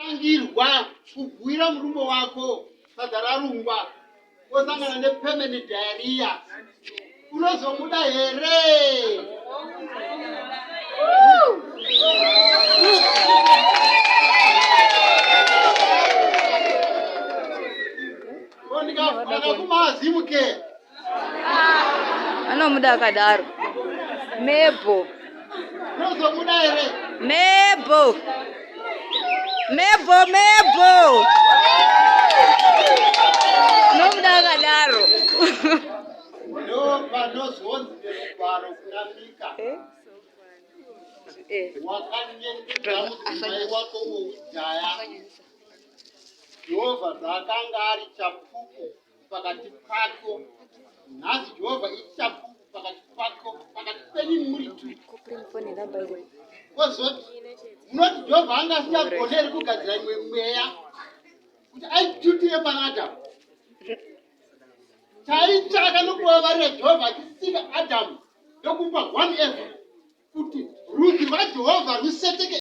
Angirwa kugwira murume wako sadza rarungwa wosangana nepermanent diarrhea unozomuda here? Ndikakumazimuke Anomuda akadaro. Mebo. Unozomuda here? Mebo. Mebo, mebo. Unomuda akadaro. Ndo panozonzi nerugwaro kuna Mika. Eh? Eh. Wakanyengedza mudzimai wako woujaya. Jehovha zvaakanga ari chapupu pakati pako nhasi Jehovha ichapupu pakati pako pakati penyu muri tu kozoti munoti Jehovha anga asingagone here kugadzira imwe mweya kuti aitutire pana Adhamu chaitsvaka nokuvavarira Jehovha achisika Adhamu ndokupa one Eva kuti rudzi rwaJehovha ruseteke.